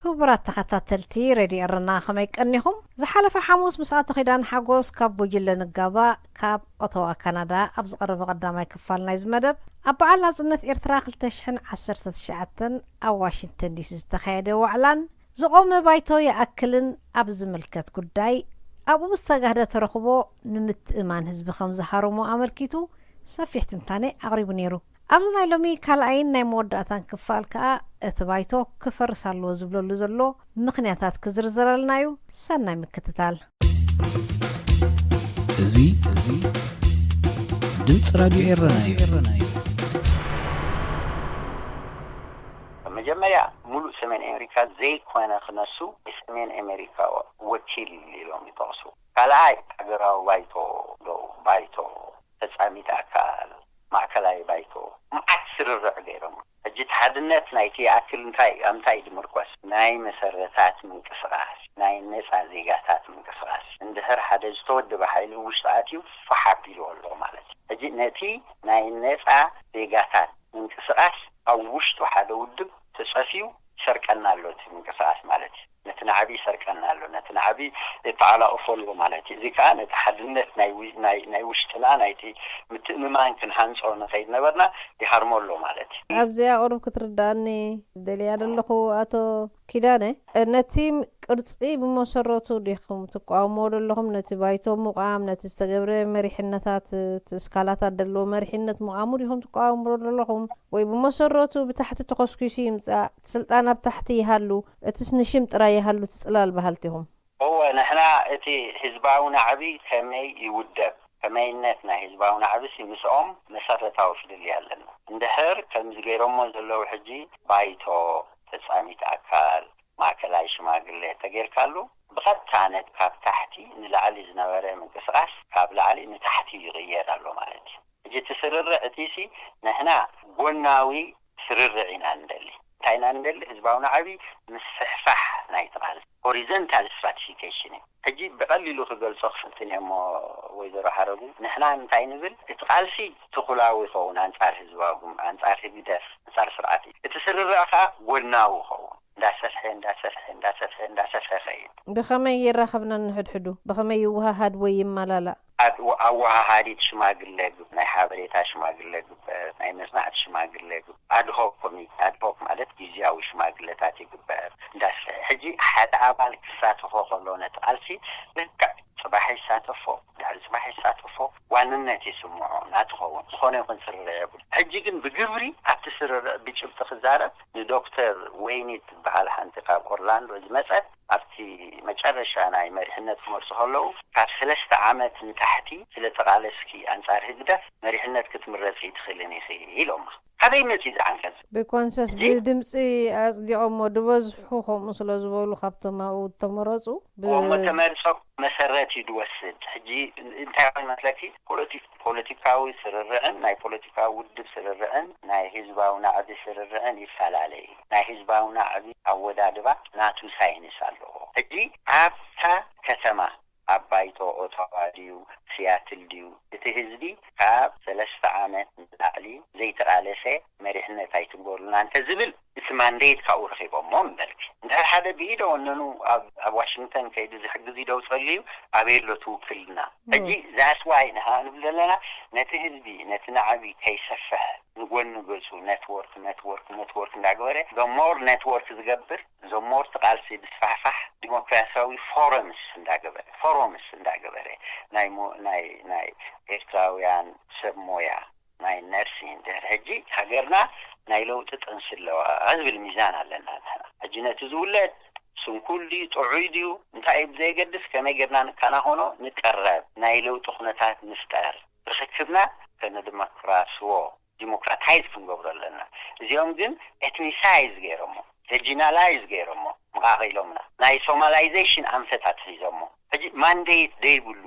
ክቡራት ተኸታተልቲ ሬድዮ ኤረና፣ ከመይ ቀኒኹም? ዝሓለፈ ሓሙስ ምስ ኣቶ ኪዳን ሓጎስ ካብ ጉጅለ ንጋባእ ካብ ኦቶዋ ካናዳ ኣብ ዝቐረበ ቀዳማይ ክፋል ናይዚ መደብ፣ ኣብ በዓል ናጽነት ኤርትራ ክልተ ሽሕን ዓሰርተ ትሽዓተን ኣብ ዋሽንግተን ዲሲ ዝተኻየደ ዋዕላን ዝቖመ ባይቶ ይኣክልን ኣብ ዝምልከት ጉዳይ ኣብኡ ዝተጋህደ ተረኽቦ ንምትእማን ህዝቢ ከም ዝሃረሞ ኣመልኪቱ ሰፊሕ ትንታነ ኣቕሪቡ ነይሩ። ኣብዚ ናይ ሎሚ ካልኣይን ናይ መወዳእታን ክፋል ከኣ እቲ ባይቶ ክፈርስ ኣለዎ ዝብለሉ ዘሎ ምኽንያታት ክዝርዝረልና እዩ። ሰናይ ምክትታል። እዚ፣ እዚ ድምፂ ራዲዮ ኤረና እዩ። መጀመርያ፣ ሙሉእ ሰሜን ኣሜሪካ ዘይኮነ ክነሱ፣ የሰሜን ኣሜሪካ ወኪል ኢሎም ይጠቕሱ። ካልኣይ፣ ሃገራዊ ባይቶ፣ ዶ ባይቶ፣ ፈጻሚት ኣካል፣ ማእከላይ ባይቶ፣ መዓት ስርርዕ ገይሮም። ሕጂ እቲ ሓድነት ናይቲ ይኣክል እንታይ፣ ኣብ እንታይ እዩ ዝምርኮስ? ናይ መሰረታት ምንቅስቓስ፣ ናይ ነጻ ዜጋታት ምንቅስቓስ። እንድሕር ሓደ ዝተወደበ ሓይሊ ውሽጢ ኣትዩ ፋሕ ኣቢልዎ ኣሎ ማለት እዩ። ሕጂ ነቲ ናይ ነጻ ዜጋታት ምንቅስቓስ ኣብ ውሽጡ ሓደ ውድብ ተጸፍዩ ይሰርቀና ኣሎ እቲ ምንቅስቓስ ማለት እዩ። ነቲ ናዕቢ ይሰርቀና ኣሎ፣ ነቲ ናዕቢ የተዓላቕፎ ኣሎ ማለት እዩ። እዚ ከኣ ነቲ ሓድነት ናይ ው-፣ ናይ፣ ናይ ውሽጥና ናይቲ ምትእምማን ክንሃንጾ ንኸይድ ነበርና ይሃርሞ ኣሎ ማለት እዩ። ኣብዚኣ ቁሩብ ክትርድኣኒ ደልያ ዘለኹ ኣቶ ኪዳነ፣ ነቲ ቅርጺ ብመሰረቱ ዲኹም ትቃወምዎ ዘለኹም? ነቲ ባይቶ ምቋም፣ ነቲ ዝተገብረ መሪሕነታት፣ እቲ እስካላታት ዘለዎ መሪሕነት ምቋሙ ዲኹም ትቃወምዎ ዘለኹም? ወይ ብመሰረቱ ብታሕቲ ተኾስኲሱ ይምጻእ፣ እቲ ስልጣን ኣብ ታሕቲ ይሃሉ፣ እቲስ ንሽም ጥራይ ይሃሉ፣ እቲ ጽላል በሃልቲ ኢኹም? እወ፣ ንሕና እቲ ህዝባዊ ናዕቢ ከመይ ይውደብ፣ ከመይነት ናይ ህዝባዊ ናዕብሲ ምስኦም መሰረታዊ ፍልልይ ኣለና። እንድሕር ከምዚ ገይሮሞ ዘለዉ ሕጂ ባይቶ፣ ፈጻሚት ኣካል፣ ማእከላይ ሽማግለ ተጌርካሉ፣ ብቐጥታ ነቲ ካብ ታሕቲ ንላዕሊ ዝነበረ ምንቅስቓስ ካብ ላዕሊ ንታሕቲ ይቕየር ኣሎ ማለት እዩ። ሕጂ እቲ ስርርዕ እቲሲ ንሕና ጎናዊ ስርርዕ ኢና ንደሊ። እንታይ ኢና ንደሊ? ህዝባዊ ናዕቢ ምስፍሕፋሕ ናይቲ ቃልሲ፣ ሆሪዞንታል ስትራቲፊኬሽን እዩ። ሕጂ ብቐሊሉ ክገልጾ ክፍትን እየ እሞ፣ ወይዘሮ ሓረጉ፣ ንሕና እንታይ ንብል? እቲ ቃልሲ ትኹላዊ ይኸውን፣ ኣንጻር ህዝባዊ ግም-፣ ኣንጻር ህግደፍ፣ ኣንጻር ስርዓት እዩ። እቲ ስርርዕ ከኣ ጎናዊ ይኸውን። እንዳሰፍሐ፣ እንዳሰፍሐ፣ እንዳሰፍሐ፣ እንዳሰፍሐ ይኸይድ። ብኸመይ ይራኸብና ንሕድሕዱ? ብኸመይ ይወሃሃድ ወይ ይመላላእ? ኣድ-፣ ኣወሃሃዲት ሽማግለ ግብ-፣ ናይ ሓበሬታ ሽማግለ ግበር፣ ናይ መጽናዕቲ ሽማግለ ግበር፣ ኣድሆክ ኮሚቴ፣ ኣድሆክ ማለት ግዝያዊ ሽማግለታት ይግበር። እንዳሰፍሐ፣ ሕጂ ሓደ ኣባል ክሳተፎ ከሎ ነቲ ቃልሲ ልክዕ ጽባሕ ይሳተፎ፣ ድሕሪ ጽባሕ ይሳተፎ፣ ዋንነት ይስምዖ እናትኸውን ዝኾነ ይኹን ስርርዕ የብሉ። ሕጂ ግን ብግብሪ ኣብቲ ስርርዕ ብጭብጢ ክዛረብ ንዶክተር ወይኒ ትበሃል ሓንቲ ካብ ኦርላንዶ ዝመጸት ኣብቲ መጨረሻ ናይ መሪሕነት ክመርጹ ከለዉ ካብ ሰለስተ ዓመት ንታሕቲ ስለ ተቓለስኪ ኣንጻር ህግደፍ መሪሕነት ክትምረጺ ትኽእልን ኢኺ ኢሎማ። ካበይ መጺ ዝዓንቀጽ? ብኮንሰንሰስ እዚ ብድምጺ ኣጽዲቖሞ ድበዝሑ ከምኡ ስለ ዝበሉ ካብቶም ኣብኡ እተመረጹ ብ- እሞ ተመርጾ መሰረት እዩ ድወስድ። ሕጂ እንታይ ይመስለኪ? ፖለቲ-፣ ፖለቲካዊ ስርርዕን ናይ ፖለቲካዊ ውድብ ስርርዕን ናይ ህዝባዊ ናዕቢ ስርርዕን ይፈላለ እዩ። ናይ ህዝባዊ ናዕቢ ኣወዳድባ ናቱ ሳይንስ ኣለዎ። ሕጂ ኣብታ ከተማ ኣብ ባይቶ ኦታዋ ድዩ፣ ሲያትል ድዩ፣ እቲ ህዝቢ ካብ ሰለስተ ዓመት ንላዕሊ ዘይተቓለሰ መሪሕነት ኣይትግበሩልና እንተዝብል፣ እቲ ማንዴት ካብኡ ረኺቦሞ እምበልኪ። እንድሕር ሓደ ብኢደ ወነኑ ኣብ፣ ኣብ ዋሽንግተን ከይዱ ዝሕግዝ ኢደ ኣውጸሉ እዩ፣ ኣበይ ኣሎ እቲ ውክልና? ሕጂ that's why ንሕና ንብል ዘለና፣ ነቲ ህዝቢ፣ ነቲ ናዕቢ ከይሰፍሐ፣ ንጎኒ ገጹ ኔትወርክ፣ ኔትወርክ፣ ኔትወርክ እንዳገበረ፣ the more ኔትወርክ ዝገብር፣ the more እቲ ቃልሲ ብስፋሕፋሕ፣ ዲሞክራሲያዊ ፎረምስ እንዳገበረ፣ ፎረምስ እንዳገበረ፣ ናይ ሞ-፣ ናይ፣ ናይ ኤርትራውያን ሰብ ሞያ፣ ናይ ነርሲን፣ ድሕሪ ሕጂ ሃገርና ናይ ለውጢ ጥንሲ ኣለዋ ዝብል ሚዛን ኣለና ንሕና። ሕጂ ነቲ ዝውለድ ስንኩል ድዩ፣ ጥዑይ ድዩ፣ እንታይ እዩ ብዘየገድስ፣ ከመይ ጌርና ንከናኸኖ ንቀረብ፣ ናይ ለውጢ ኩነታት ንፍጠር፣ ርኽክብና ከነድመክራስዎ፣ ዲሞክራታይዝ ክንገብሮ ኣለና። እዚኦም ግን ኤትኒሳይዝ ገይሮሞ፣ ሬጂናላይዝ ገይሮሞ፣ መቓቒሎምና። ናይ ሶማላይዜሽን ኣንፈት ኣትሒዞሞ። ሕጂ ማንዴት ደይብሉ፣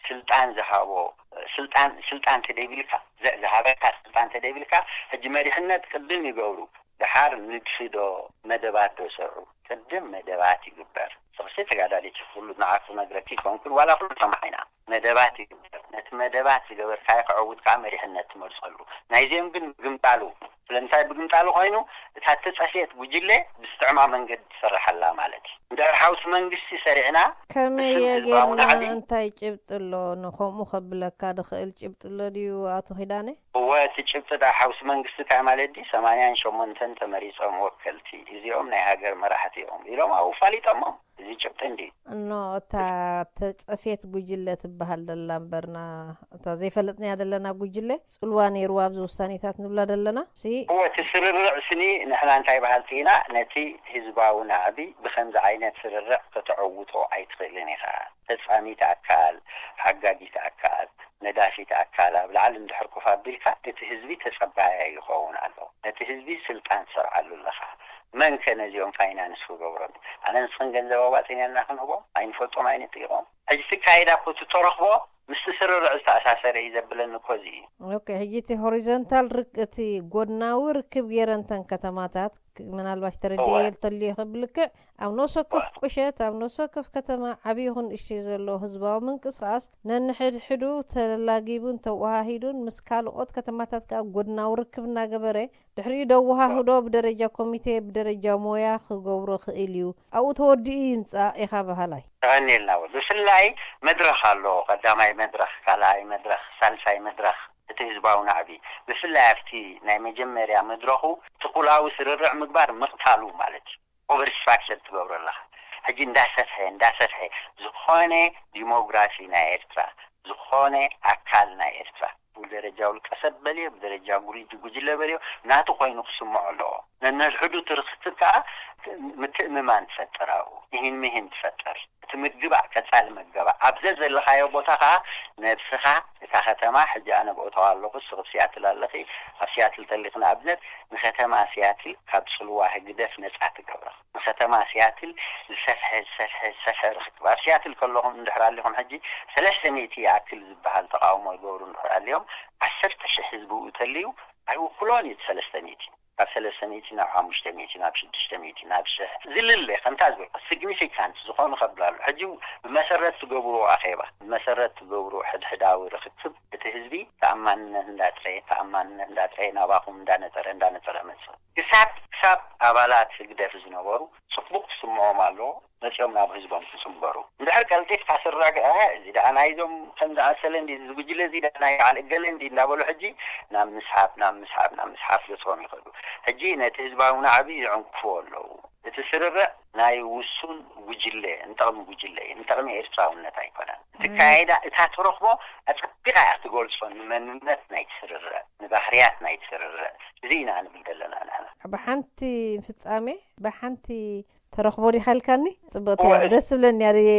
ስልጣን ዝሃቦ፣ ስልጣን፣ ስልጣን ተደይብልካ፣ ዘ-፣ ዝሃበካ ስልጣን ተደይብልካ፣ ሕጂ መሪሕነት ቅድም ይገብሩ። ደሓር ንድፊ ዶ፣ መደባት ዶ ሰርዑ? ቅድም መደባት ይግበር። ጽቕሲ ተጋዳሊት ኩሉ ንዓኹ ነግረኪ ይኮንኩን፣ ዋላ ኩሉ ሰማዕ ኢና። መደባት ይግበር። ነቲ መደባት ዝገበርካዮ ክዕውት ከዓ መሪሕነት ትመርፀሉ። ናይዚኦም ግን ምግምጣሉ። ስለምንታይ ብግምጣሉ ኮይኑ? እታ ተፀፍየት ጉጅለ ብዝጥዕማ መንገዲ ትሰርሓላ ማለት እዩ። እንድሕር ሓውሲ መንግስቲ ሰሪዕና ከመይ ብስም ህዝባዊ ጌርና ናዕቢ እንታይ ጭብጢ ኣሎ ንኸምኡ ከብለካ ድኽእል ጭብጢ ኣሎ ድዩ ኣቶ ኪዳነ? እወ እቲ ጭብጢ ዳ ሓውሲ መንግስቲ እንታይ ማለት ድዩ? ሰማንያን ሸሞንተን ተመሪፆም ወከልቲ እዚኦም ናይ ሃገር መራሕቲ እዮም ኢሎም ኣብኡ ፋሊጦሞም። እዚ ጭብጢ እንዲ እኖ እታ ተፀፍየት ጉጅለ ትበሃል ደላ እምበርና እታ ዘይፈለጥናያ ዘለና ጉጅለ ፅልዋ ነይርዋ ኣብዚ ውሳኔታት ንብላ ደለና ሲ እወ እቲ ስርርዕ ስኒ ንሕና እንታይ በሃልቲ ኢና ነቲ ህዝባዊ ናዕቢ ብኸምዚ ዓይነት ስርርዕ ከተዐውቶ ኣይትኽእልን ኢኻ። ፈጻሚት ኣካል፣ ሓጋጊት ኣካል፣ ነዳፊት ኣካል ኣብ ላዕሊ እንድሕር ኮፍ ኣቢልካ እቲ ህዝቢ ተጸባያይ ይኸውን ኣሎ። ነቲ ህዝቢ ስልጣን ትሰርዓሉ ኣለኻ። መን ከ ነዚኦም ፋይናንስ ክገብሮም? ኣነ ንስኽን ገንዘብ ኣዋጺና ኢልና ክንህቦም? ኣይንፈልጦም ኣይንጥይቖም። ሕጂ እቲ ኣካይዳ እኮ እቲ ተረኽቦ ምስቲ ስርርዕ ዝተኣሳሰረ እዩ ዘብለኒ እኮ እዚ እዩ። ኦኬ፣ ሕጂ እቲ ሆሪዞንታል ርክ እቲ ጎድናዊ ርክብ ገይረን እተን ከተማታት ምናልባሽ ተረዲኤ እወ። ተልዮ ክብል ልክዕ ኣብ ነፍሲ ወከፍ ቁሸት ኣብ ነፍሲ ወከፍ ከተማ ዓብዪ ይኹን እሽተይ ዘሎ ህዝባዊ ምንቅስቓስ ነንሕድሕዱ ተላጊቡን ተወሃሂዱን ምስ ካልኦት ከተማታት ከዓ ጎድናዊ ርክብ እናገበረ ድሕሪኡ ደወሃህዶ ብደረጃ ኮሚቴ ብደረጃ ሞያ ክገብሮ ክእል እዩ። ኣብኡ ተወዲኡ ይምፃእ ኢኻ በሃላይ። ተቐኒልና እውን ብፍላይ መድረኽ ኣሎ። ቀዳማይ መድረኽ፣ ካልኣይ መድረኽ፣ ሳልሳይ መድረኽ እቲ ህዝባዊ ናዕቢ ብፍላይ ኣብቲ ናይ መጀመርያ መድረኹ ትኩላዊ ስርርዕ ምግባር ምቕታሉ ማለት እዩ። ኦቨርስትራክቸር ትገብሮ ኣለኻ። ሕጂ እንዳሰፍሐ እንዳሰፍሐ ዝኾነ ዲሞግራፊ ናይ ኤርትራ ዝኾነ ኣካል ናይ ኤርትራ ብደረጃ ውልቀ ሰብ በልዮ ብደረጃ ጉሪ- ጉጅለ በልዮ ናቱ ኮይኑ ክስምዖ ኣለዎ። ነንሕድሕዱ ትርክትብ ከዓ ምትእምማን ትፈጥር ኣብኡ። ይህን ምሂን ትፈጥር። እቲ ምግባእ ቀጻሊ መገባ ኣብ ዘዘለኻዮ ቦታ ከዓ ነብስኻ እታ ከተማ ሕጂ ኣነ ብኦታዋ ኣለኹ ስኽብ ሲያትል ኣለኺ ኣብ ሲያትል ተሊኽ ንኣብነት ንኸተማ ሲያትል ካብ ጽልዋ ህግደፍ ነጻ ትገብራ ንኸተማ ሲያትል ዝሰፍሐ ዝሰፍሐ ዝሰፍሐ ርክብ ኣብ ሲያትል ከለኹም እንድሕር ኣሊኹም ሕጂ ሰለስተ ሚእቲ ይኣክል ዝበሃል ተቃውሞ ይገብሩ እንድሕር ኣልዮም ዓሰርተ ሽሕ ህዝቢ ብኡ ተልዩ ኣይውክሎን እዩ እቲ ሰለስተ ሚእቲ ካብ ሰለስተ ሚእቲ ናብ ሓሙሽተ ሚእቲ ናብ ሽዱሽተ ሚእቲ ናብ ሽሕ ዝልለ ከምታ ዝበልኩ ሲግኒፊካንት ዝኾኑ ከብላሉ ሕጂ ብመሰረት ትገብርዎ ኣኼባ ብመሰረት ትገብርዎ ሕድሕዳዊ ርክክብ እቲ ህዝቢ ተኣማንነት እንዳጥረየ ተኣማንነት እንዳጥረየ ናባኹም እንዳነጠረ እንዳነጠረ መፅእ ክሳብ ክሳብ ኣባላት ህግደፍ ዝነበሩ ፅቡቕ ክስምዖም ኣለዎ መፂኦም ናብ ህዝቦም ክፅንበሩ እንድሕር ቀልጢፍካ ስርዕ እዚ ደኣ ናይዞም ከም ዝኣሰለ እንዲ ዝጉጅለ እዚ ደኣ ናይ በዓል እገለ እንዲ እንዳበሉ ሕጂ ናብ ምስሓብ ናብ ምስሓብ ናብ ምስሓብ ገፅኦም ይኸዱ ሕጂ ነቲ ህዝባዊ ናዕቢ ይዕንክፍዎ ኣለዉ እቲ ስርርዕ ናይ ውሱን ጉጅለ ንጠቕሚ ጉጅለ እዩ ንጠቕሚ ኤርትራውነት ኣይኮነን እቲ ካይዳ እታ ትረኽቦ ኣፀቢቓ እያ ትገልፆ ንመንነት ናይ ትስርርዕ ንባህርያት ናይ ትስርርዕ እዚ ኢና ንብል ዘለና ንሕና ብሓንቲ ፍጻሜ ብሓንቲ ተረኽቦ ዲኻ ኢልካኒ ጽብቕቲ እያ ደስ ዝብለኒ እያ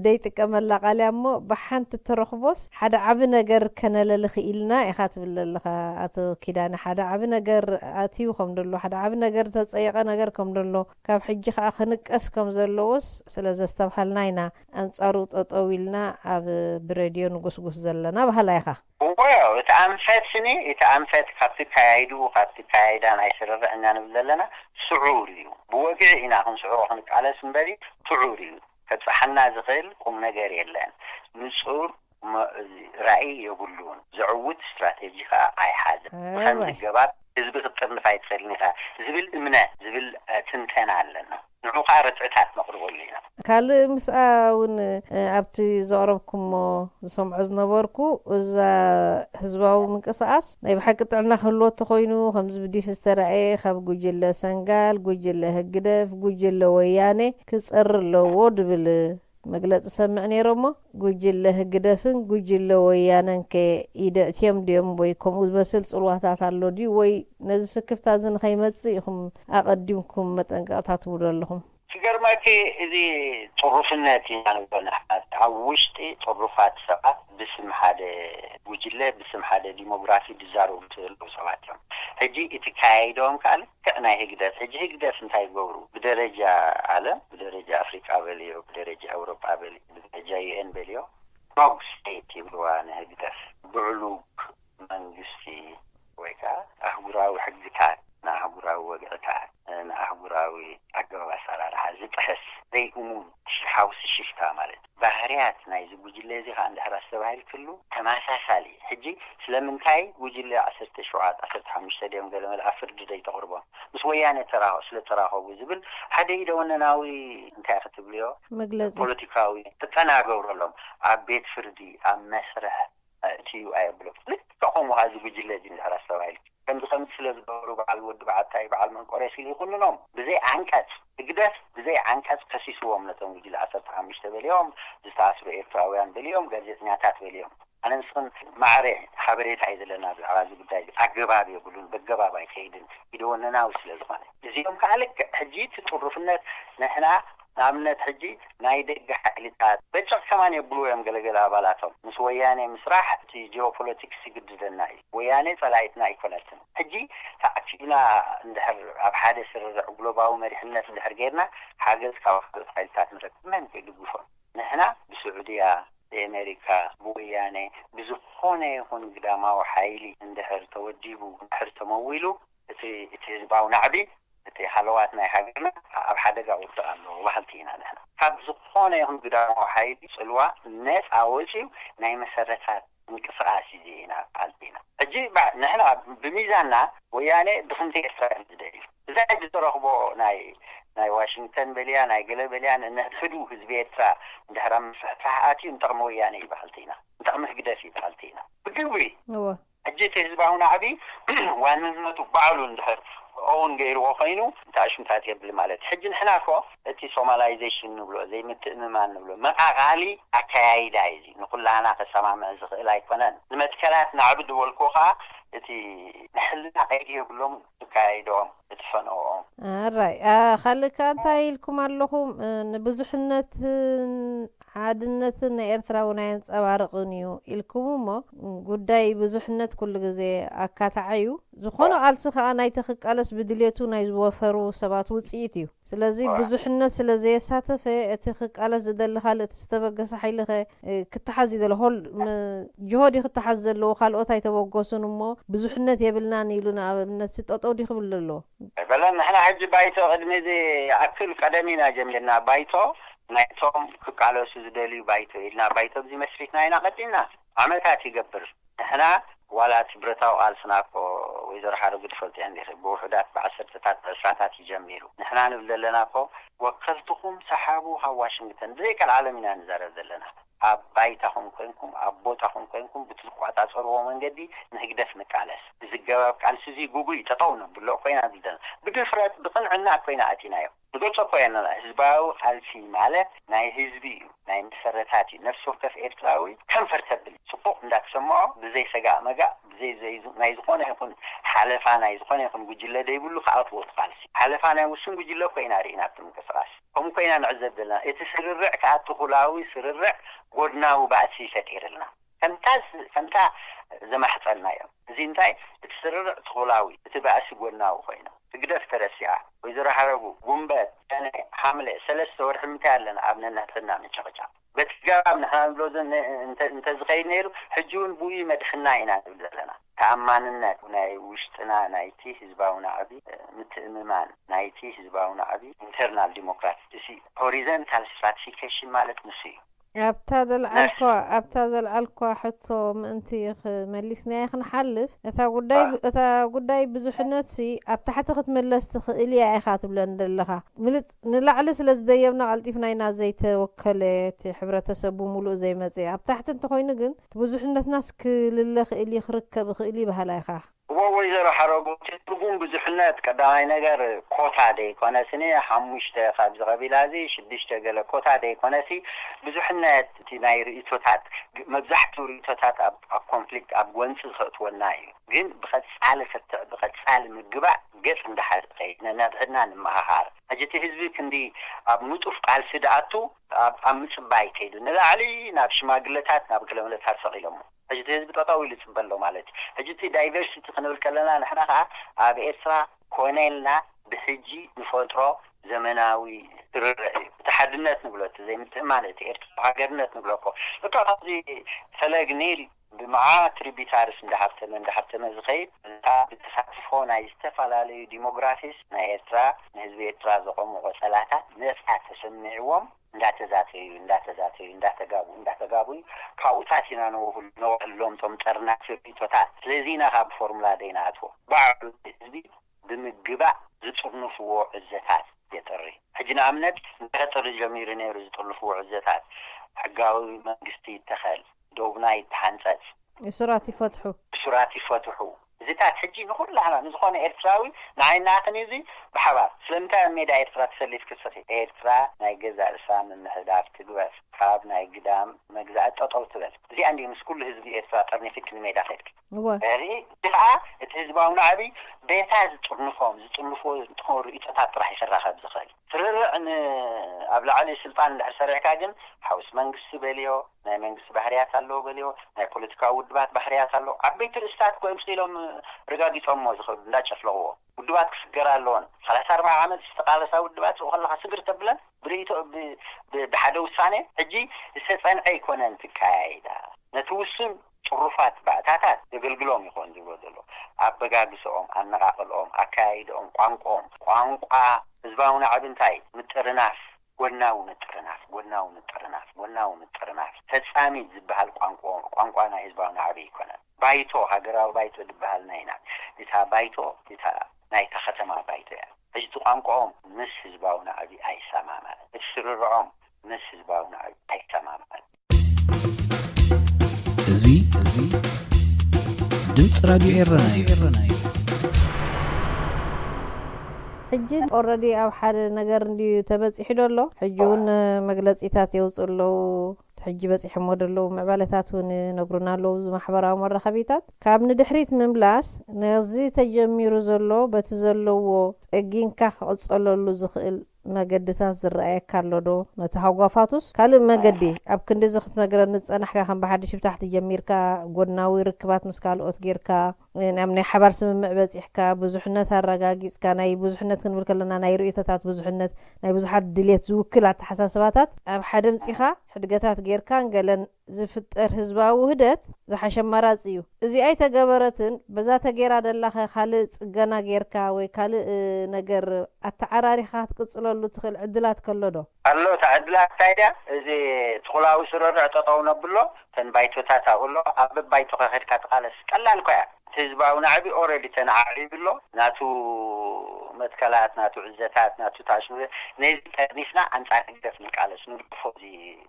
ደይጥቀመላ ቃል እያ እሞ ብሓንቲ ተረኽቦስ ሓደ ዓቢ ነገር ከነለሊ ክኢልና ኢኻ ትብል ዘለኻ ኣቶ ኪዳነ ሓደ ዓቢ ነገር ኣትዩ ከም ደሎ ሓደ ዓቢ ነገር ዝተጸየቐ ነገር ከም ደሎ ካብ ሕጂ ከኣ ክንቀስ ከም ዘለዎስ ስለ ዘስተብሃልና ኢና ኣንጻሩ ጠጠው ኢልና ኣብ ብረድዮ ንጉስጉስ ዘለና በሃላይ ኢኻ። እወ እቲ ኣንፈት ስኒ እቲ ኣንፈት ካብቲ ካያይድኡ ካብቲ ካያይዳ ናይ ስርርዕ እኛ ንብል ዘለና ስዑር እዩ ብወግዒ ኢና ክንስዕሮ ክንቃለስ እምበሪ ስዑር እዩ ከብፀሓና ዝኽእል ቁም ነገር የለን ንፁር ራእይ የብሉን ዘዕውት ስትራቴጂ ከዓ ኣይሓዘን ብከምዚ ገባብ ህዝቢ ክትጥርንፍ ኣይትኽእልን ኢኻ ዝብል እምነት ዝብል ትንተና ኣለና ንዑ ከዓ ርትዕታት ነቕርበሉ ኢና ካልእ ምስኣ እውን ኣብቲ ዘቕረብኩሞ ዝሰምዖ ዝነበርኩ እዛ ህዝባዊ ምንቅስቃስ ናይ ብሓቂ ጥዕና ክህልዎ ተኮይኑ ከምዚ ብዲስ ዝተረኣየ ካብ ጉጅለ ሰንጋል፣ ጉጅለ ህግደፍ፣ ጉጅለ ወያነ ክጸሪ ኣለዎ ድብል መግለጺ ሰምዕ ነይረ እሞ ጉጅለ ህግደፍን ጉጅለ ወያነን ከ ኢደእትዮም ድዮም ወይ ከምኡ ዝመስል ጽልዋታት ኣሎ ድዩ ወይ ነዚ ስክፍታ እዚ ንኸይመጽእ ኢኹም ኣቐዲምኩም መጠንቀቕታ ትህቡ ዘለኹም? ክገርመኪ እዚ ጥሩፍነት ኢና ንብሎ ንሕና ኣብ ውሽጢ ጥሩፋት ሰባት ብስም ሓደ ጉጅለ ብስም ሓደ ዲሞግራፊ ዝዛረቡ ዘለዉ ሰባት እዮም። ሕጂ እቲ ከያይደኦም ከዓ ልክዕ ናይ ህግደፍ ሕጂ ህግደፍ እንታይ ይገብሩ ብደረጃ ዓለም ብደረጃ ኣፍሪቃ በልዮ ብደረጃ ኤውሮጳ በልዮ ብደረጃ ዩ ኤን በልዮ ዶግ ስቴት ይብልዋ ንህግደፍ ብዕሉግ መንግስቲ ወይ ከዓ ኣህጉራዊ ሕግታት ንኣህጉራዊ ወግዕታት ንኣህጉራዊ ኣገባብ ኣሰራርሓ ዝጥሕስ ዘይእሙን ሽሓ ሓውሲ ሽፍታ ማለት ባህርያት ናይዚ ጉጅለ እዚ ከዓ እንድሕር ኣስተባሂልክሉ ተመሳሳሊ። ሕጂ ስለምንታይ ጉጅለ ዓሰርተ ሸውዓተ ዓሰርተ ሓሙሽተ ድዮም ገለ መለ ኣብ ፍርዲ ዘይተቕርቦም? ምስ ወያነ ተራኸ-፣ ስለ ተራኸቡ ዝብል ሓደ ኢደ ወነናዊ እንታይ ክትብልዮ? መግለጺ። ፖለቲካዊ ትጠናገብረሎም ኣብ ቤት ፍርዲ ኣብ መስርሕ እቲ እዩ ኣየብሎ። ልክዕ ከምኡ ኸዓ እዚ ጉጅለ እዚ እንድሕር ኣስተባሂል ከምዚ ከምዚ ስለ ዝገበሩ በዓል ወዲ በዓታይ በዓል መንቆሬስ ኢሉ ይኹንኖም። ብዘይ ዓንቀጽ ህግደፍ ብዘይ ዓንቀጽ ከሲስዎም ነቶም ጉጅለ ዓሰርተ ሓሙሽተ በሊኦም ዝተኣስሩ ኤርትራውያን በሊኦም ጋዜጠኛታት በሊኦም። ኣነ ንስኽን ማዕረ ሓበሬታ እዩ ዘለና ብዛዕባ እዚ ጉዳይ። ኣገባብ የብሉን፣ በገባብ ኣይከይድን። ኢደወነናዊ ስለ ዝኾነ እዚኦም ከዓ ልክዕ ሕጂ እቲ ጥሩፍነት ንሕና ንኣብነት ሕጂ ናይ ደገ ሓይልታት በጨቕ ከማን የብሉ እዮም። ገለገለ ኣባላቶም ምስ ወያኔ ምስራሕ እቲ ጂኦፖለቲክስ ይግድደና እዩ። ወያኔ ጸላኢትና ኣይኮነትን። ሕጂ ተኣኪብና እንድሕር ኣብ ሓደ ስርርዕ ግሎባዊ መሪሕነት እንድሕር ጌርና ሓገዝ ካብ ካልኦት ሓይልታት ንረክብ። መን ከ ይድግፎም? ንሕና ብስዑድያ፣ ብኤሜሪካ፣ ብወያኔ፣ ብዝኾነ ይኹን ግዳማዊ ሓይሊ እንድሕር ተወዲቡ፣ እንድሕር ተመዊሉ፣ እቲ፣ እቲ ህዝባዊ ናዕቢ፣ እቲ ሃለዋት ናይ ሃገርና ኣብ ሓደጋ ውድቕ ኣለዎ በሃልቲ ኢና ንሕና። ካብ ዝኾነ ይኹን ግዳማዊ ሓይሊ ጽልዋ ነጻ ወጺኡ ናይ መሰረታት ምንቅስቓስ እዩ ኢና በሃልቲ ኢና። ሕጂ ባ-፣ ንሕና ብሚዛንና ወያኔ ድኽምቲ ኤርትራ እዮም ዝደልዩ። እዛ ሕጂ ዝረኽቦ ናይ፣ ናይ ዋሽንግተን በልያ፣ ናይ ገለ በልያ፣ ንንሕድሕዱ ህዝቢ ኤርትራ እንድሕር ኣብ ምፍሕፋሕ ኣትዩ ንጥቕሚ ወያኔ እዩ በሃልቲ ኢና። ንጥቕሚ ህግደፍ እዩ በሃልቲ ኢና። ብግብሪ እወ። ሕጂ እቲ ህዝባዊ ናዕቢ ዋንነቱ ባዕሉ እንድሕር ኦውን ገይርዎ ኮይኑ እንታይ ሽምታት የብል ማለት እዩ። ሕጂ ንሕና እኮ እቲ ሶማላይዜሽን ንብሎ፣ ዘይምትእምማን ንብሎ፣ መቓቓሊ ኣከያይዳ እዩ እዚ። ንኹላና ከሰማምዕ ዝኽእል ኣይኮነን። ንመትከላት ናዕቢ ዝበልኩ ኸዓ እቲ ንሕልና ቀይዲ የብሎም ዝካየድኦም እቲ ፈነውኦም። ኣራይ፣ ኣ፣ ካልእ ከኣ እንታይ ኢልኩም ኣለኹም? እ፣ ንብዙሕነትን ሓድነትን ናይ ኤርትራ እውን ኣየንጸባርቕን እዩ ኢልኩም እሞ፣ ጉዳይ ብዙሕነት ኩሉ ግዜ ኣካታዓይ እዩ። ዝኾነ ቃልሲ ከኣ ናይቲ ክቃለስ ብድልየቱ ናይ ዝወፈሩ ሰባት ውጽኢት እዩ። ስለዚ ዋ። ብዙሕነት ስለ ዘየሳተፈ፣ እቲ ክቃለስ ዝደሊ ካልእ እቲ ዝተበገሰ ሓይሊ ኸ፣ እ፣ ክተሓዝ ይደሎ። ሆል-፣ ም-፣ ጅሆድ እዩ ክተሓዝ ዘለዎ፣ ካልኦት ኣይተበገሱን እሞ ብዙሕነት የብልናን ኢሉ ንኣብነት ጠጠው ድዩ ክብል ዘለዎ? በለን ንሕና ሕጂ ባይቶ ቅድሚ እዚ ኣክል ቀደም ኢና ጀሚርና። ባይቶ ናይቶም ክቃለሱ ዝደልዩ ባይቶ ኢልና ባይቶ ብዚ መስሪትና ኢና ቀዲምና። ዓመታት ይገብር። ንሕና ዋላ እቲ ብረታዊ ቃልስና እኮ ወይዘሮ ሓረጉ ትፈልጥያ እንዲኺ ብውሑዳት ብዓሰርተታት ብዕስራታት እዩ ጀሚሩ። ንሕና ንብል ዘለና እኮ ወከልትኹም ሰሓቡ ካብ ዋሽንግተን ብዘይ ቀልዓለም ኢና ንዛረብ ዘለና። ኣብ ባይታኹም ኮይንኩም ኣብ ቦታኹም ኮይንኩም ብትቋጻጸርዎ መንገዲ ንህግደፍ ንቃለስ። እዚ ገባብ ቃልሲ እዚ ጉጉይ ጠጠው ነብሎ ኮይና ንብል ዘለና። ብድፍረት ብቕንዕና ኮይና ኣቲናዮ። ንገልጾ እኮ ኢና ህዝባዊ ቃልሲ ማለት ናይ ህዝቢ እዩ፣ ናይ መሰረታት እዩ። ነፍሲ ወከፍ ኤርትራዊ ከንፈር ተብል ጽቡቕ እንዳተሰምዖ ብዘይ ሰጋእ መጋእ ብዘይ ዘይ ናይ ዝኾነ ይኹን ሓለፋ ናይ ዝኾነ ይኹን ጉጅለ ደይብሉ ክኣትዎ እቲ ቃልሲ። ሓለፋ ናይ ውሱን ጉጅለ እኮ ኢና ርኢና ኣብቲ ምንቅስቓስ። ከምኡ እኮ ኢና ንዕዘብ ዘለና። እቲ ስርርዕ ከኣ ትኹላዊ ስርርዕ ጎድናዊ ባእሲ ፈጢርልና። ከምታ ስ-፣ ከምታ ዘማሕጸንናዮ። እዚ እንታይ? እቲ ስርርዕ ትኹላዊ፣ እቲ ባእሲ ጎድናዊ ኮይኑ። ህግደፍ ተረሲዓ። ወይዘሮ ሓረጉ፣ ጉንበት፣ ሰነ፣ ሓምለ፣ ሰለስተ ወርሒ ምንታይ ኣለና ኣብ ነንሕድሕድና ምጭቕጫቕ? በቲ ገባብ ንሕና ንብሎ ዘ-፣ ነ-፣ እንተ-፣ እንተዝኸይድ ነይሩ፣ ሕጂ እውን ብኡ መድሕና ኢና ንብል ዘለና። ተኣማንነት ናይ ውሽጥና ናይቲ ህዝባዊ ናዕቢ፣ ምትእምማን ናይቲ ህዝባዊ ናዕቢ፣ ኢንተርናል ዲሞክራሲ፣ እዚ ሆሪዘንታል ስትራቲፊኬሽን ማለት ንሱ እዩ። ኣብታ ዘልዓልኳ፣ ኣብታ ዘልዓልኳ ሕቶ ምእንቲ ክመሊስናያ ክንሓልፍ፣ እታ ጉዳይ፣ አ። እታ ጉዳይ ብዙሕነትሲ ኣብ ታሕቲ ክትምለስ ትኽእል እያ ኢኻ ትብለን ዘለኻ። ምልጽ-፣ ንላዕሊ ስለ ዝደየብና ቀልጢፍና ኢና ዘይተወከለ፣ እቲ ሕብረተሰብ ብምሉእ ዘይመጽእ። ኣብ ታሕቲ እንተኾይኑ ግን፣ እቲ ብዙሕነትናስ ክልለ ክእል እዩ፣ ክርከብ ይኽእል እዩ በሃላይ ኢኻ። እወ ወይዘሮ ሓረጉ፣ እቲ ትርጉም ብዙሕነት ቀዳማይ ነገር ኮታ ደይኮነስኒ፣ ሓሙሽተ ካብዚ ቀቢላ እዚ ሽዱሽተ ገለ ኮታ ደይኮነሲ፣ ብዙሕነት እቲ ናይ ርእይቶታት፣ መብዛሕትኡ ርእይቶታት ኣብ፣ ኣብ ኮንፍሊክት፣ ኣብ ጎንጺ ከእትወና እዩ። ግን ብቐጻሊ ክትዕ፣ ብቐጻሊ ምግባእ ገጽ እንዳሓዘ ይኸይድ፣ ነንሕድሕድና ንመሃሃር። ሕጂ እቲ ህዝቢ ክንዲ ኣብ ንጡፍ ቃልሲ ድኣቱ፣ ኣብ፣ ኣብ ምጽባይ ከይዱ ንላዕሊ ናብ ሽማግለታት፣ ናብ ገለመለታት ሰቒሎሞ። ሕጂ እቲ ህዝቢ ጠጠው ኢሉ ይጽበ ኣሎ ማለት እዩ። ሕጂ እቲ ዳይቨርሲቲ ክንብል ከለና ንሕና ከኣ ኣብ ኤርትራ ኮነ ኢልና ብሕጂ ንፈጥሮ ዘመናዊ ስርርዕ እዩ። እቲ ሓድነት ንብሎ፣ እቲ ዘይምትእማን፣ እቲ ኤርትራዊ ሃገርነት ንብሎ እኮ እቶ ካብዚ ፈለግ ኒል ብመዓት ትሪቢታርስ እንዳሃብተመ እንዳሃብተመ ዝኸይድ፣ እታ ብተሳትፎ ናይ ዝተፈላለዩ ዲሞግራፊስ ናይ ኤርትራ፣ ንህዝቢ ኤርትራ ዘቆሙ ቆጸላታት ነጻ ተሰሚዕዎም እንዳተዛተዩ እንዳተዛተዩ እንዳተጋቡ እንዳተጋቡ፣ ካብኡታት ኢና ነውህሉ ነውዕሎም ቶም ጠርናፊ ርእይቶታት። ስለዚ ኢና ካብ ፎርሙላ ደይናትዎ ባዕሉ ህዝቢ ብምግባእ ዝጥርንፍዎ ዕዘታት የጥሪ። ሕጂ ንኣብነት፣ እንተጥሪ ጀሚሩ ነይሩ ዝጥርንፍዎ ዕዘታት፣ ሕጋዊ መንግስቲ ይተኸል፣ ዶብና ይተሓንጸጽ፣ እሱራት ይፈትሑ። እሱራት ይፈትሑ። እዚታት ሕጂ ንኹላህና ንዝኾነ ኤርትራዊ ንዓይናትን እዚ ብሓባር ስለምንታይ ኣብ ሜዳ ኤርትራ ተሰሊፍ ክስኺ? ኤርትራ ናይ ገዛ ርእሳ ምምሕዳር ትግበር፣ ካብ ናይ ግዳም መግዛእት ጠጠው ትበል። እዚኣ እንዲ ምስ ኩሉ ህዝቢ ኤርትራ ጠርኒፊት ንሜዳ ኸድኪ እወ። ርኢ፣ እዚ ኸዓ እቲ ህዝባዊ ናዕቢ ቤታ ዝጥርንፎም ዝጥርንፎ እንትኾን ርእይቶታት ጥራሕ ይኽራኸብ ዝኽእል። ስርርዕ ን-፣ ኣብ ላዕሊ ስልጣን እንድሕር ሰሪዕካ ግን ሓውስ መንግስቲ በልዮ፣ ናይ መንግስቲ ባህርያት ኣለዎ በልዮ፣ ናይ ፖለቲካዊ ውድባት ባህርያት ኣለዎ። ዓበይቲ ርእስታት እኮ እዮም ስኢሎም ረጋጊጾምዎ ዝኽእሉ እንዳጨፍለቕዎ። ውድባት ክስገር ኣለዎን። ሰላሳ ኣርባዓ ዓመት ዝተቓለሳ ውድባት ዝኡ ከለኻ ስግር ተብለን ብርእይቶ ብ-፣ ብ-፣ ብሓደ ውሳኔ ሕጂ ዝተጸንዐ ኣይኮነን ትካያይዳ። ነቲ ውሱን ጥሩፋት ባእታታት ዘገልግሎም ይኾን ዝብሎ ዘሎ። ኣበጋግስኦም፣ ኣነቓቕልኦም፣ ኣካያይድኦም፣ ቋንቋኦም፣ ቋንቋ ህዝባዊ ናዕቢ እንታይ? ምጥርናፍ፣ ጎናዊ ምጥርናፍ፣ ጎናዊ ምጥርናፍ፣ ጎናዊ ምጥርናፍ። ፈጻሚት ዝበሃል ቋንቋ፣ ቋንቋ ናይ ህዝባዊ ናዕቢ ኣይኮነን። ባይቶ፣ ሃገራዊ ባይቶ ዝበሃል ናይና። እታ ባይቶ፣ እታ ናይታ ከተማ ባይቶ እያ። ሕጂ እቲ ቋንቋኦም ምስ ህዝባዊ ናዕቢ ኣይሰማማዕን። እቲ ስርርዖም ምስ ህዝባዊ ናዕቢ ኣይሰማማዕን። እዚ፣ እዚ ድምፂ ራድዮ ኤረና እዩ። ሕጂ ኦረዲ ኣብ ሓደ ነገር እንድዩ ተበፂሑ ደሎ። ሕጂ እውን መግለፂታት የውፅኡ ኣለዉ። እቲ ሕጂ በፂሖሞ ደለዉ ምዕባለታት እውን ነግሩና ኣለዉ። እዚ ማሕበራዊ መራኸቢታት ካብ ንድሕሪት ምምላስ ነዚ ተጀሚሩ ዘሎ በቲ ዘለዎ ፀጊንካ ክቕፀለሉ ዝኽእል መገድታት ዝረኣየካ ኣሎ ዶ? ነቲ ሃጓፋቱስ ካልእ መገዲ ኣብ ክንዲ እዚ ክትነግረኒ ዝጸናሕካ፣ ከም ብሓድሽ ብታሕቲ ጀሚርካ፣ ጎድናዊ ርክባት ምስ ካልኦት ጌርካ፣ ናብ ናይ ሓባር ስምምዕ በጺሕካ፣ ብዙሕነት ኣረጋጊጽካ፣ ናይ ብዙሕነት ክንብል ከለና ናይ ርእይቶታት ብዙሕነት፣ ናይ ብዙሓት ድሌት ዝውክል ኣተሓሳስባታት ኣብ ሓደ ኣምጺኻ ሕድገታት ጌርካን ገለን ዝፍጠር ህዝባዊ ውህደት ዝሓሸ ኣማራጺ እዩ። እዚ ኣይተገበረትን፣ በዛ ተጌራ ደላኸ ካልእ ጽገና ጌርካ ወይ ካልእ፣ እ፣ ነገር ኣተዓራሪኻ ክትቅጽለሉ ትኽእል ዕድላት ከሎ ዶ? ኣሎ፣ እታ ዕድላት እንታይ ድያ? እዚ ትኹላዊ ስርርዕ ጠጠው ነብሎ፣ እተን ባይቶታት ኣብኡ ኣሎ፣ ኣብ በባይቶኻ ከድካ ትቓለስ። ቀላል እኮ እያ። እቲ ህዝባዊ ናዕቢ ኦረዲ ተነዓዒቡ ኣሎ። ናቱ መትከላት፣ ናቱ ዕዘታት፣ ናቱ ታሽሙ፣ ነዚ ጠርኒፍና ኣንጻር ህግደፍ ንቃለስ፣ ንግደፎ እዚ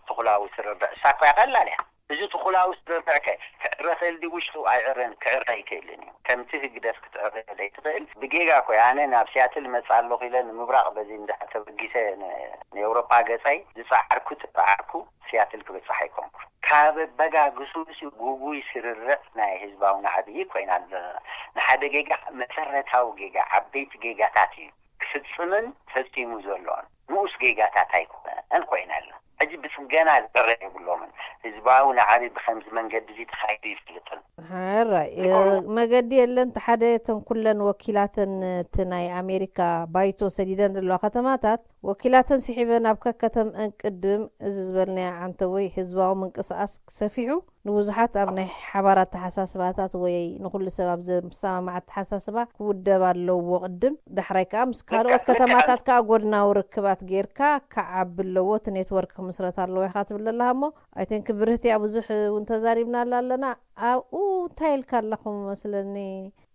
ትኹላዊ ስርርዕ። እሳ እኮ እያ ቀላል እያ። እዚ ትኹላዊ ስርርዕ ከ ክዕረ ክእል ድዩ? ውሽጡ ኣይዕረን፣ ክዕረ ኣይክእልን እዩ። ከምቲ ህግደፍ ክትዕረ ዘይትኽእል ብጌጋ እኮ እያ። ኣነ ናብ ሲያትል እመጽእ ኣለኹ ኢለ ንምብራቕ በዚ እንድሕር ተበጊሰ ን-፣ ንኤውሮጳ ገጸይ ዝጸዓርኩ፣ ዝጸዓርኩ ሲያትል ክበጽሕ ኣይኮንኩን። ካብ ኣበጋግስኡ ጉጉይ ስርርዕ ናይ ህዝባዊ ናዕቢ ኮይና ኣለና። ንሓደ ጌጋ፣ መሰረታዊ ጌጋ፣ ዓበይቲ ጌጋታት እዩ ክፍጽምን ፈጺሙ ዘሎን። ንኡስ ጌጋታት ኣይኮነን ኮይና ኣለና። ሕጂ ብጽገና ዝዕረ የብሎምን። ህዝባዊ ናዕቢ ብኸምዚ መንገዲ እዚ ተኻይዱ ይፈልጥን። ሕራይ፣ እ፣ ይኮኑ። መገዲ የለን። እቲ ሓደ እተን ኩለን ወኪላተን እቲ ናይ ኣሜሪካ ባይቶ ሰዲደን ዘለዋ ከተማታት ወኪላተን ስሒበን ኣብ ከከተምአን ቅድም እዚ ዝበልናዮ ዓንተቦይ ህዝባዊ ምንቅስቃስ ሰፊሑ ንብዙሓት ኣብ ናይ ሓባር ኣተሓሳስባታት ወይ ንኹሉ ሰብ ኣብ ዘሰማማዕ ኣተሓሳስባ ክውደብ ኣለዎ ቅድም። ዳሕራይ ከኣ ምስ ካልኦት ልክዕ፣ ልክዕ። ከተማታት ከኣ ጎድናዊ ርክባት ጌርካ ክዓቢ ኣለዎ፣ እቲ ኔትወርክ ክምስረት ኣለዎ ኢኻ ትብል ዘለኻ እሞ፣ ኣይ ቲንክ ብርህቲ እያ፣ ብዙሕ እውን ተዛሪብናላ ኣለና። ኣብኡ እንታይ ኢልካ ኣለኹም መስለኒ?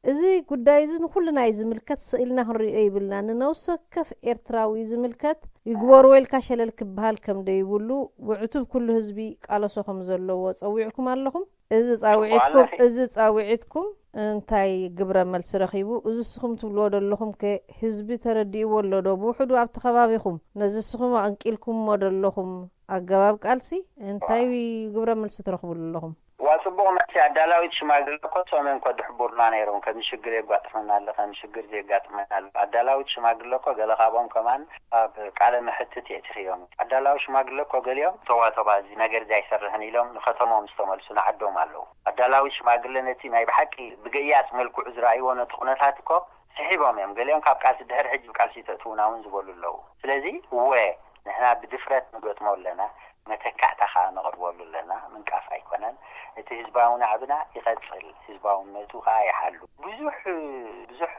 እዚ ጉዳይ እዚ ንኹልና እዩ ዝምልከት፣ ስኢልና ክንሪኦ ይብልና። ንነፍሲ ወከፍ ኤርትራዊ እዩ ዝምልከት። ይግበርዎ ኢልካ ሸለል ክበሃል ከም ደይብሉ፣ ብዕቱብ ኩሉ ህዝቢ ቃለሶ ከም ዘለዎ ጸዊዕኩም ኣለኹም። እዚ ጻውዒትኩም፣ ጽቡቕ ኣለኺ። እዚ ጻውዒትኩም እንታይ ግብረ መልሲ ረኺቡ? እዚ ንስኹም ትብልዎ ደለኹም ከ ህዝቢ ተረዲእዎ ኣሎ ዶ? ብውሕዱ ኣብቲ ከባቢኹም ነዚ ንስኹም ኣንቂልኩምዎ ደለኹም ኣገባብ ቃልሲ እንታይ ግብረ መልሲ ትረኽብሉ ኣለኹም? ዋ፣ ጽቡቕ መልሲ። ኣዳላዊት ሽማግለ እኮ እሶም እዮም እኮ ድሕቡርና ነይሮም። ከም ሽግር የጓጥመና ኣሎ፣ ከም ሽግር ዘየጋጥመና ኣሎ። ኣዳላዊት ሽማግለ እኮ ገለ ካብኦም ከማን ኣብ ቃለ መሕትት የእቲኽዮም። ኣዳላዊ ሽማግለ እኮ ገሊኦም፣ "ተዋ፣ ተዋ፣ እዚ ነገር እዚ ኣይሰርሕን" ኢሎም ንኸተሞም ዝተመልሱ ንዓዶም ኣለዉ። ኣዳላዊ ሽማግለ ነቲ ናይ ብሓቂ ብገያጽ መልክዑ ዝረኣይዎ ነቲ ኩነታት እኮ ስሒቦም እዮም። ገሊኦም ካብ ቃልሲ ድሕሪ ሕጂ ብቃልሲ ተእትዉና እውን ዝበሉ ኣለዉ። ስለዚ እወ፣ ንሕና ብድፍረት ንገጥሞ ኣለና። መተካእታ ከዓ ንቐርበሉ ኣለና። ምንቃፍ ኣይኮነን። እቲ ህዝባዊ ናዕብና ይቐጽል፣ ህዝባውነቱ ከዓ ይሓሉ። ብዙሕ ብዙሕ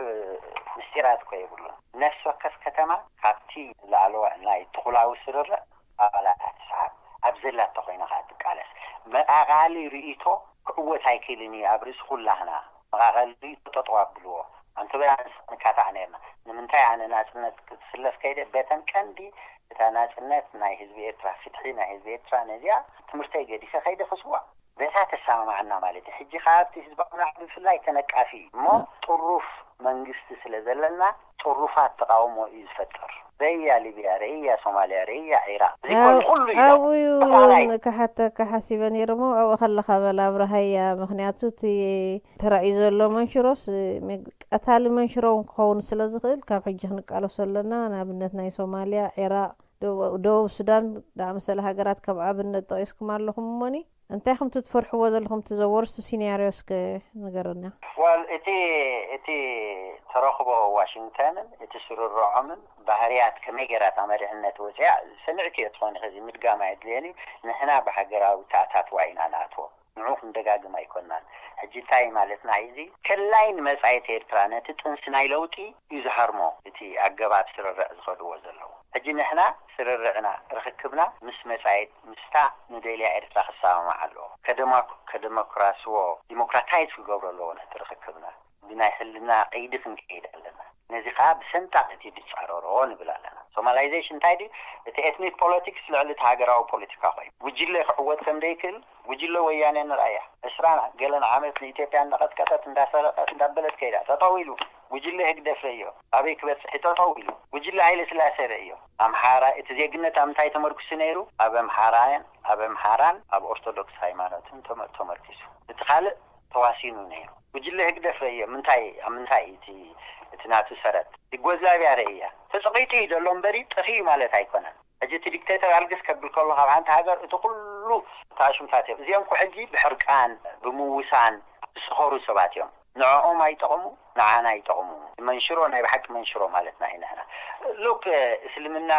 ምስጢራት እኮ የብሉን። ነፍሲ ወከፍ ከተማ ካብቲ ላዕለዋይ ናይ ትኹላዊ ስርርዕ ኣባላታ ትስሓብ፣ ኣብ ዘላቶ ኮይና ከዓ ትቃለስ። መቓቓሊ ርእይቶ ክዕወት ኣይክእልን እዩ ኣብ ርእሲ ኩላህና። መቓቓሊ ርእይቶ ጠጠው ኣብልዎ። ኣንተ በይ ኣነስ ንካታዕ ነርና። ንምንታይ ኣነ ናጽነት ክትስለፍ ከይደ በተን ቀንዲ እታ ናጽነት ናይ ህዝቢ ኤርትራ፣ ፍትሒ ናይ ህዝቢ ኤርትራ፣ ነዚኣ ትምህርተይ ገዲፈ ከይደ ክስዋ። በታ ተሰማማዕና ማለት እዩ። ሕጂ ከኣ ኣብቲ ህዝባዊ ናዕቢ ብፍላይ ተነቃፊ እዩ እሞ ጥሩፍ መንግስቲ ስለ ዘለና ጥሩፋት ተቃውሞ እዩ ዝፈጥር። ረእያ ሊብያ፣ ረእያ ሶማልያ፣ ረእያ ዒራቅ። እዚ ኮን ኩሉ እዩ ኣብኡ እዩ ተባላይ። ክሓተካ ሓሲበ ነይረ እሞ ኣብኡ ከለኻ በል ኣብርሃያ። ምክንያቱ እቲ ተራእዩ ዘሎ መንሽሮስ ቀታሊ መንሽሮ እውን ክኸውን ስለ ዝኽእል ካብ ሕጂ ክንቃለሶ ኣለና። ንኣብነት ናይ ሶማልያ፣ ዒራቕ፣ ደቡብ ሱዳን ዝኣመሰለ ሃገራት ከም ኣብነት ጠቒስኩም ኣለኹም እሞኒ እንታይ ከምቲ ትፈርሕዎ ዘለኹም እቲ ዘወርስ ሲናርዮ እስከ ንገረና። ዋል እቲ እቲ ተረኽቦ ዋሽንግተንን እቲ ስርርዖምን ባህርያት ከመይ ገይራ እታ መሪሕነት ወፂኣ ሰሚዕክዮ ትኾኒ። ከዚ ምድጋም ኣየድልየን እዩ። ንሕና ብሃገራዊ ተኣታትዋ ኢና ንኣትዎ። ንዑ ክንደጋግም ኣይኮናን። ሕጂ እንታይ ማለትና እዩ እዚ? ከላይ ንመጻኢት ኤርትራ ነቲ ጥንሲ ናይ ለውጢ እዩ ዝሃርሞ እቲ ኣገባብ ስርርዕ ዝኸድዎ ዘለዉ። ሕጂ ንሕና ስርርዕና ርኽክብና ምስ መጻኢት ምስታ ንደልያ ኤርትራ ክሰማማዕ ኣለዎ። ከደማኩ ከደሞክራስዎ ዲሞክራታይዝ ክገብሮ ኣለዎ ነቲ ርኽክብና። ብናይ ሕልና ቀይዲ ክንከይድ ኣለና። ነዚ ከኣ ብሰንጣቂ እቲ ድጻረሮ ንብል ኣለና። ሶማላይዜሽን እንታይ ድዩ? እቲ ኤትኒክ ፖለቲክስ ልዕሊ እቲ ሃገራዊ ፖለቲካ ኮይኑ ጉጅለ ክዕወት ከም ደይክእል ጉጅለ ወያነ ንርኣያ። ዕስራን ገለን ዓመት ንኢትዮጵያ እንዳቐጥቀጠት እንዳሰረቐት እንዳበለት ከይዳ ጠጠው ኢሉ። ጉጅለ ህግደፍ ረእዮ ኣበይ ክበጽሕ እዩ ጠጠው ኢሉ። ጉጅለ ሃይለ ስላሴ ረእዮ። ኣምሓራ እቲ ዜግነት ኣብ ምንታይ ተመርኩሱ ነይሩ? ኣብ ኣምሓራን ኣብ ኣምሓራን ኣብ ኦርቶዶክስ ሃይማኖትን ተመ- ተመርኪሱ። እቲ ካልእ ተዋሲኑ ነይሩ። ጉጅለ ህግደፍ ረእዮ ምንታይ ኣብ ምንታይ እዩ እቲ እቲ ናቱ ሰረት? ዩጎዝላቪያ ረእያ ተጸቒጡ እዩ ዘሎ እምበሪ ጠፊኡ ማለት ኣይኮነን። ሕጂ እቲ ዲክቴተር ኣልግስ ከብል ከሎ ካብ ሓንቲ ሃገር እቲ ኩሉ ተኣሽምታት እዮም። እዚኦም ኩ ሕጂ ብሕርቃን ብምውሳን ዝሰኸሩ ሰባት እዮም። ንዕኦም ኣይጠቕሙ ንዓና ኣይጠቕሙ። መንሽሮ ናይ ብሓቂ መንሽሮ ማለትና እዩ ንሕና። ሉክ እስልምና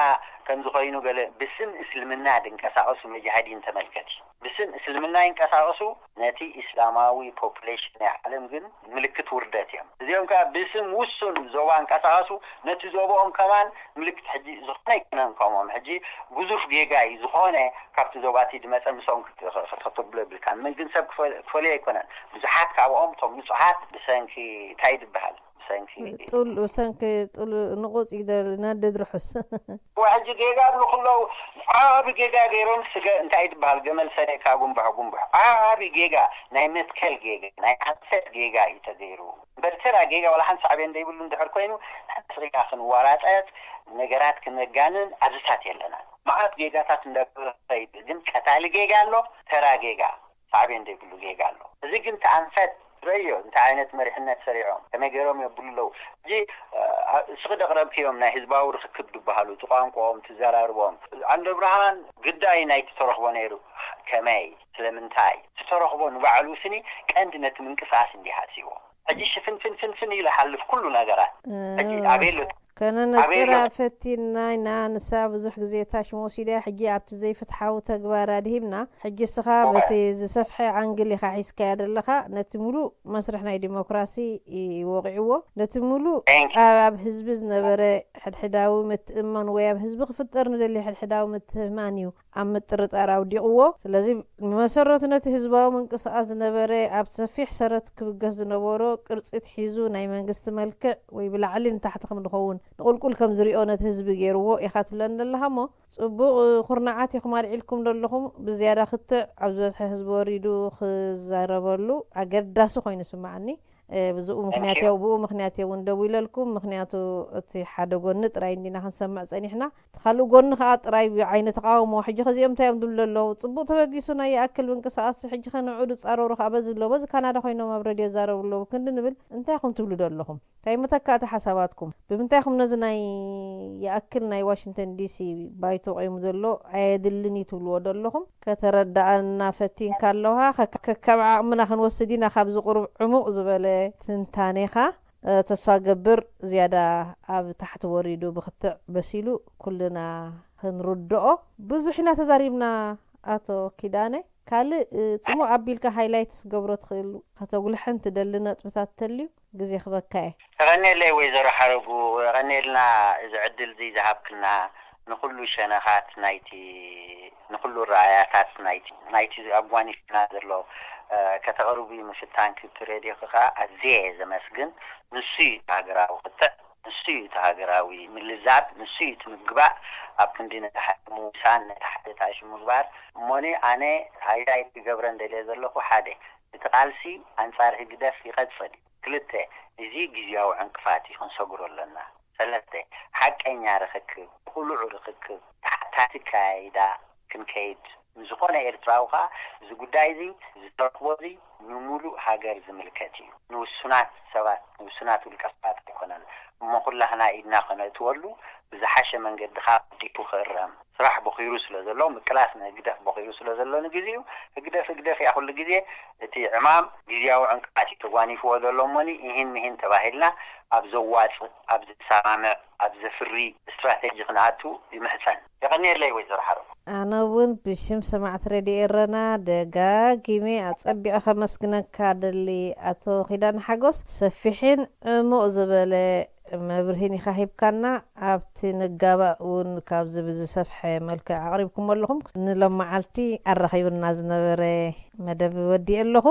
ከምዚ ኮይኑ ገለ ብስም እስልምና ድንቀሳቐሱ መጃሃዲን ተመልከቲ። ብስም እስልምና ይንቀሳቐሱ ነቲ ኢስላማዊ ፖፕሌሽን ናይ ዓለም ግን ምልክት ውርደት እዮም። እዚኦም ከዓ ብስም ውሱን ዞባ እንቀሳቐሱ ነቲ ዞባኦም ከማን ምልክት ሕጂ ዝኾነ ኣይኮነን ከምኦም ሕጂ ብዙፍ ጌጋ እዩ ዝኾነ ካብቲ ዞባቲ ድመፀ ምስኦም ክትብሎ የብልካን። ምን ግን ሰብ ክፈልዮ ኣይኮነን። ብዙሓት ካብኦም እቶም ንፁሓት ብሰንኪ እንታይ ድበሃል ብሰንኪ ጥሉ ብሰንኪ ጥሉ ንቑፅ ይደል ናደድ ርሑስ ሕጂ ጌጋ ብሉ ክለው ዓቢ ጌጋ ገይሮም ስገ እንታይ ድበሃል ገመል ሰሪዕካ ጉንባሕ ጉንባሕ ዓቢ ጌጋ ናይ መትከል ጌጋ ናይ ኣንፈት ጌጋ እዩ ተገይሩ። በርተራ ጌጋ ዋላ ሓንቲ ሳዕቤን ዘይብሉ እንድሕር ኮይኑ ንሕና ስቂና ክንዋራጠጥ ነገራት ክነጋንን ኣብዝታት የለና። መዓት ጌጋታት እንዳገበረ ይብል ግን ቀታሊ ጌጋ ኣሎ ተራ ጌጋ ሳዕቤን ዘይብሉ ጌጋ ኣሎ። እዚ ግን ተኣንፈት ረዮ እንታይ ዓይነት መሪሕነት ሰሪዖም ከመይ ገይሮም የብሉ ኣለዉ። ሕጂ እስኺ ደቕረብክዮም ናይ ህዝባዊ ርክክብ ዝበሃሉ እቲ ቋንቋኦም ትዘራርቦም ዓንደ ብርሃን ግዳይ ናይ ትተረኽቦ ነይሩ። ከመይ ስለምንታይ ትተረኽቦ ንባዕሉ ስኒ ቀንዲ ነቲ ምንቅስቃስ እንዲ ሃስይዎ ሕጂ ሽፍንፍንፍንፍን ኢሉ ሓልፍ ኩሉ ነገራት ሕጂ ኣበይ ኣሎ ከነነጽራ ፈቲንና ኢና። ንሳ ብዙሕ ግዜ ታሽም ወሲዳ፣ ሕጂ ኣብቲ ዘይፍትሓዊ ተግባር ኣድሂብና። ሕጂ እስኻ በቲ ዝሰፍሐ ዓንግል ኢኻ ሒዝካያ ዘለኻ። ነቲ ሙሉእ መስርሕ ናይ ዲሞክራሲ ወቒዕዎ። ነቲ ሙሉእ ኣብ ህዝቢ ዝነበረ ሕድሕዳዊ ምትእምማን ወይ ኣብ ህዝቢ ክፍጠር ንደልዮ ሕድሕዳዊ ምትእምማን እዩ ኣብ ምጥርጣር ኣውዲቕዎ። ስለዚ ብመሰረቱ ነቲ ህዝባዊ ምንቅስቓስ ዝነበረ ኣብ ሰፊሕ ሰረት ክብገስ ዝነበሮ ቅርጺ ትሒዙ ናይ መንግስቲ መልክዕ ወይ ብላዕሊ ንታሕቲ ከም ዝኸውን ንቑልቁል ከም ዝሪኦ ነቲ ህዝቢ ገይርዎ ኢኻ ትብለኒ ዘለኻ እሞ ጽቡቕ ኩርናዓት ኢኹም ኣልዒልኩም ዘለኹም። ብዝያዳ ክትዕ ኣብ ዝበዝሐ ህዝቢ ወሪዱ ክዛረበሉ ኣገዳሲ ኮይኑ ይስምዓኒ። ብዝኡ ምክንያት እዮ ብኡ ምክንያት እዮ እውን ደው ኢለልኩም። ምክንያቱ እቲ ሓደ ጎኒ ጥራይ እንዲና ክንሰምዕ ፀኒሕና። እቲ ካልእ ጎኒ ከዓ ጥራይ ብዓይኒ ተቃውሞ ሕጂ ከዚኦም እንታይ እዮም ዝብሉ ኣለዉ? ፅቡቅ ተበጊሱ ናይ ይኣክል ምንቅስቃስ ሕጂ ከ ንዑ ዝፃረሩ ከዓ በዚ ኣለዉ። በዚ ካናዳ ኮይኖም ኣብ ረድዮ ይዛረቡ ኣለዉ ክንዲ ንብል እንታይ ኢኹም ትብሉ ዶ ኣለኹም? እንታይ መተካእቲ ሓሳባትኩም? ብምንታይ ኢኹም ነዚ ናይ ይኣክል ናይ ዋሽንግተን ዲሲ ባይቶ ቆይሙ ዘሎ ኣየድልን እዩ ትብልዎ ዶ ኣለኹም? ከተረድኣና ፈቲንካ ኣለኻ። ከከም ዓቕምና ክንወስድ ኢና፣ ካብዚ ቁሩብ ዕሙቕ ዝበለ ትንታኔኻ። ተስፋ ገብር ዝያዳ ኣብ ታሕቲ ወሪዱ ብክትዕ በሲሉ ኩልና ክንርድኦ ብዙሕ ኢና ተዛሪብና። ኣቶ ኪዳነ፣ ካልእ ጽሙቕ ኣቢልካ ሃይላይት ክትገብሮ ትኽእል፣ ከተጉልሐን ትደሊ ነጥብታት ተልዩ ግዜ ክበካ እየ። የቐንየለይ ወይዘሮ ሓረጉ፣ የቐንየልና እዚ ዕድል እዚ ዝሃብክና፣ ንኹሉ ሸነኻት ናይቲ ንኹሉ ረኣያታት ናይቲ ናይቲ ኣጓኒፍና ዘሎ ከተቕርቢ ምፍታንኪ፣ እቲ ሬድዮኺ ከዓ ኣዝየ እየ ዘመስግን። ንሱ እዩ እቲ ሃገራዊ ክትዕ፣ ንሱ እዩ እቲ ሃገራዊ ምልዛብ፣ ንሱ እዩ እቲ ምግባእ። ኣብ ክንዲ ነቲ ሓደ ምውሳን፣ ነቲ ሓደ ታሽ ምግባር እሞኒ፣ ኣነ ሃይላይት ክገብረን ደልየ ዘለኹ፣ ሓደ፣ እቲ ቃልሲ ኣንጻር ህግደፍ ይቐጽል እዩ። ክልተ፣ እዚ ግዝያዊ ዕንቅፋት እዩ፣ ክንሰግሮ ኣለና። ሰለስተ፣ ሓቀኛ ርኽክብ፣ ቅሉዕ ርኽክብ፣ ተሓታቲ ኣካያይዳ ክንከይድ፣ ንዝኾነ ኤርትራዊ ኸኣ እዚ ጉዳይ እዚ፣ እዚ ተረኽቦ እዚ፣ ንምሉእ ሃገር ዝምልከት እዩ። ንውሱናት ሰባት፣ ንውሱናት ውልቀ ሰባት ኣይኮነን። እሞ ኩላህና ኢድና ከነእትወሉ ብዝሓሸ መንገዲ ኸኣ ቀልጢፉ ክእረም። ስራሕ ቦኺሩ ስለ ዘሎ፣ ምቅላስ ንህግደፍ ቦኺሩ ስለ ዘሎ ንግዜኡ፣ ህግደፍ ህግደፍ እያ ኩሉ ግዜ። እቲ ዕማም ግዝያዊ ዕንቅፋት እዩ ተጓኒፍዎ ዘሎ እሞኒ፣ ኢሂን ምሂን ተባሂልና ኣብ ዘዋጽእ፣ ኣብ ዘሰማምዕ፣ ኣብ ዘፍሪ ስትራቴጂ ክንኣቱ ይምሕጸን። የቐንየለይ ወይዘሮ ሓረጉ። ኣነ እውን ብሽም ሰማዕቲ ሬድዮ ኤረና ደጋጊመ ኣጸቢቐ ከመስግነካ ደሊ። ኣቶ ኪዳነ ሓጎስ፣ ሰፊሕን ዕሙቕ ዝበለ መብርሂን ኢኻ ሂብካና። ኣብቲ ንጋባእ እውን ካብዚ ብዝሰፍሐ መልክዕ ኣቕሪብኩሞ ኣለኹም። ንሎመዓልቲ ኣራኺቡና ዝነበረ መደብ ወዲኤ ኣለኹ።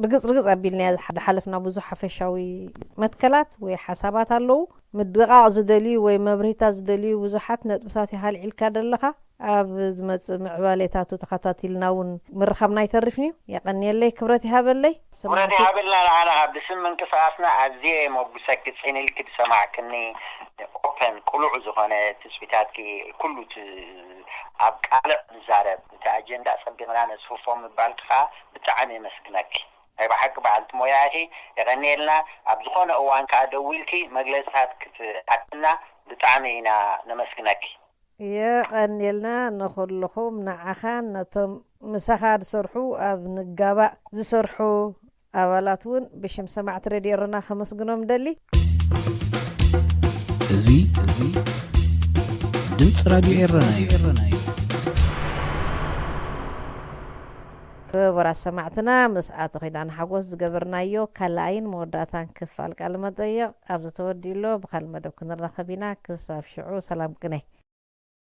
ርግጽ ርግጽ ኣቢልናያ ዝሓ-፣ ዝሓለፍና ብዙሕ ሓፈሻዊ መትከላት ወይ ሓሳባት ኣለዉ። ምድቓቕ ዝደልዩ ወይ መብርሂታት ዝደልዩ ብዙሓት ነጥብታት ኢኻ ኣልዒልካ ደለኻ። ኣብ ዝመጽእ ምዕባሌታቱ ተኸታቲልና እውን ምርኻብና ኣይተርፍን እዩ። የቐንየለይ፣ ክብረት ይሃበለይ። ክብረት ይሃበልና። ንዓና ካብ ብስም ምንቅስቓስና ኣዝየ የመጉሰኪ፣ ጽን ኢልኪ ዝሰማዕክኒ፣ ኦፐን ቅሉዕ ዝኾነ ትጽቢታትኪ፣ ኩሉ እቲ ኣብ ቃልዕ ንዛረብ፣ እቲ ኣጀንዳ ጸቢቕና ነስፍፎ ምባልኪ ከኣ ብጣዕሚ የመስግነኪ። ናይ ብሓቂ በዓልቲ ሞያ ኢኺ፣ የቐንየልና። ኣብ ዝኾነ እዋን ከኣ ደዊልኪ መግለጽታት ክትሓትና ብጣዕሚ ኢና ነመስግነኪ። የቐንየልና ንኹልኹም፣ ንዓኻን ነቶም ምሳኻ ዝሰርሑ፣ ኣብ ንጋባእ ዝሰርሑ ኣባላት እውን ብሽም ሰማዕቲ ሬድዮ ኤረና ከመስግኖም ደሊ። እዚ እዚ ድምፂ ራድዮ ኤረና እዩ። ክቡራት ሰማዕትና፣ ምስ ኣቶ ኪዳነ ሓጎስ ዝገበርናዮ ካልኣይን መወዳእታን ክፋል ቃለ መጠይቕ ኣብዚ ተወዲኡ ኣሎ። ብኻልእ መደብ ክንራኸብ ኢና። ክሳብ ሽዑ ሰላም ቅነ።